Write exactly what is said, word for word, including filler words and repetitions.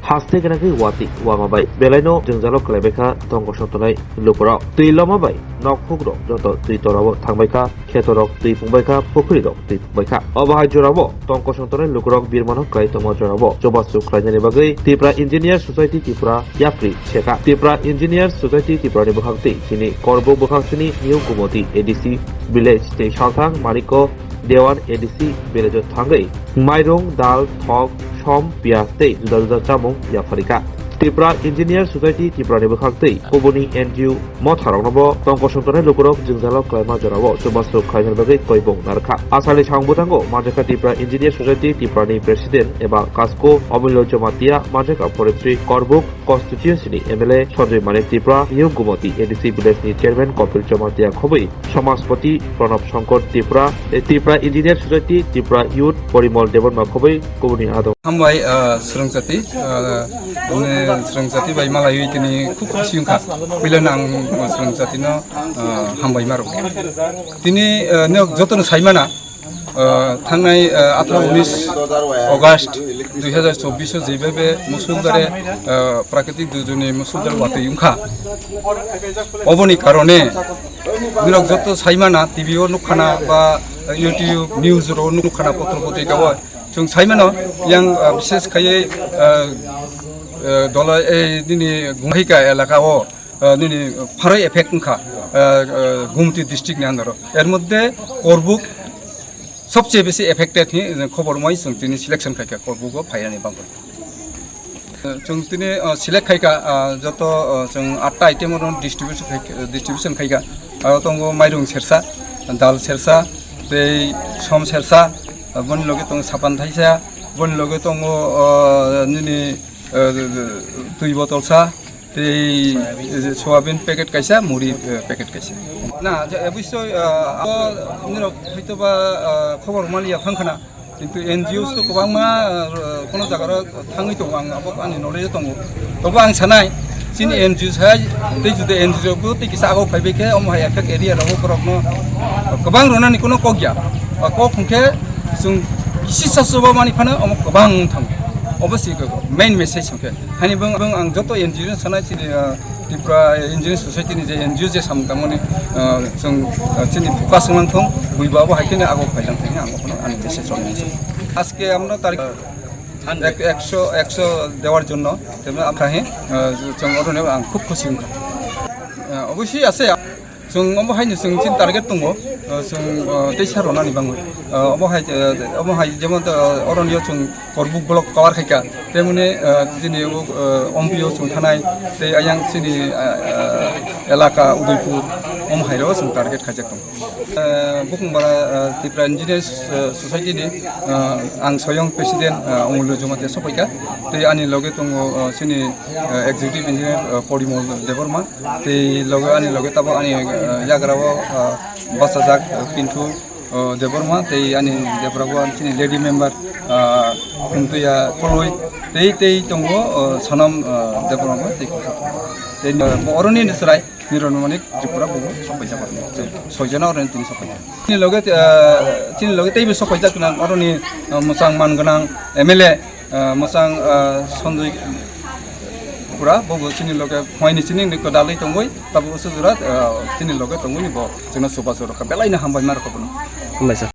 Haste gwnagwi watwi wama bai belaino jwngjalo kwlaibaikha tongkosong tongnai lukurok. Twi loma bai nok hukrok joto twi torao thangbaikha, khetorok twi phungbaikha, pukhurirok twi phungbaikha. Obo hai jorao tongkosong tongnai lukurok birmano kwlai tongma jorao chubachu khlainani bagwi Tipra Engineer Society Tripura yapri sekha. Tipra Engineer Society Tripurani bwkhaktwi chini Korbuk bwkhaksini New Gumoti A D C village tei salthang Manikko Dewan A D C village-o thangwi mairung, dal, thok, som, piyaj tei juda juda chamung yapharikha. Tipra Engineer Society Tripurani bwkhaktwi kubuni N G O motharoknobo tongkosong tongnai lukurok jwngjalo kwlaima jorao chubachu khlaina bagwi koibung narwkha. Asali samung bwthango manjakha Tipra Engineer Society Tripurani President eba kasko Omilo Jamatia, manjakha Forestry Korbuk constituency ni M L A Sanjoy Manik Tripura, New Gumoti A D C village ni chairman Kapil Jamatia khobwi, Samajpati Pranab Shankar Tripura, Tripura Engineer Society, Tripura Youth Porimal Debbarma khobwi kubuni adong. Hambai, ah, swrwngchati, ah, bini swrwngchati bai malaiwi tini khub khusi wngkha. Puila nang swrwngchatino, ah, hambai maro. Tini, ah, nok jotono saimana, ah, thangnai, ah, atharo unis August dui hazar chobbish o jebebe musuldare, ah, prakritik durjogni musuldar watwi wngkha. Oboni karone norok joto saimana, T V o nukkhana ba YouTube news ro nukkhana, potro potrika o chwng saimano, yang, ah, bishes khaiwi, ah, ah, dola, ei, nini Gumahika elaka o, ah, nini pharoi effect wngkha, ah, ah, Gumti district ni under o. Er moddhe Korbuk sobse besi affected hi khobor moi chwng tini selection khaikha Korbuk o phaiyani bagwi. Chwng tini, ah, select khaikha, ah, joto, ah, chwng atta item rok distribution khai-, distribution khaikha. Aro tongo mairung sersa, dal sersa, tei som sersa, ah, boni loge tongo sapan thaisa, boni loge tongo, ah, nini, ah, twi botol sa, tei soyabin packet kaisa, muri, ah, packet kaisa. Na, je, obosoi, ah, abo nirok hoitoba, ah, khobor maliya phang khana. Kintu N G Os to kwbangma, ah, kono jaga ro thangwi tongo, ang abo ani knowledge tongo. Tobo ang sanai, chini N G Os hai tei juda N G O bo tei kisa agok phaibai khe omo hai affect area rogo borok no kwbang rwnani kono kok ya. Ah, kok hwnkhe chwng kisi sasoba mani phano omo kwbang wng thango. Obo si main message hwnkhe. Hani bwng, bwng ang joto N G O no sanai chini, ah, Tripura Engineering Society ni je N G O je samung tangmani, ah, chwng, ah, chini focus wnglang thung, buiba abo hai kheno agok phailang thang ang bono ani message rok nang. আজকে আমরা তারিখ এক-, একশো, একশো দেওয়ার জন্য, তেমনি আমরা হে, আহ, চং-, অরণ্যে আং খুব খুশি হলাম। আহ, অবশ্যই আছে, চং, অবহাই চং চিন target দङ, আহ, চং, আহ, তেইশ হাজার রানি বাংলা, আহ, অবহাই, আহ, অবহাই যেমন, আহ, অরণ্য চং Korbuk block cover khaikha, temoni, ah, chini o, ah, Ompio chwng thanai, tei ayang chini, ah, ah, elaka Udaipur, om hairo chwng target khaijak tongo. Ah, Bukhungbara, ah, Tripura Engineers, ah, Society ni, ah, ang soyong president, ah, Omulyo Jamatia sopaikha, tei ani loge tongo, ah, chini, ah, executive engineer, ah, Porimol Debbarma, tei loge ani loge tabo ani, ah, yagra o, ah, bachajak, ah, Pintu, o, Debbarma tei ani Debbarma bo chini lady member, ah, Khumtuya Koloi tei, tei tongo, o, Sonam, ah, Debbarma bo tei, tei, ah, bo oroni ni chwrai Niromani Tripura bo sopaijak, soijona oroni tini sopaijak. Chini loge, ah, chini loge teibo sopaijak nang oroni, ah, mwchang man gwnang M L A, ah, mwchang, ah, Sanjoy Pura, bobo chini loge phoini chini ni kwdalwi tongwi, tabuk se jora, ah, chini loge tongwi ni bo chwngno chubachu rwkha, belaino hambai ma rwkha bono. Hambai sir.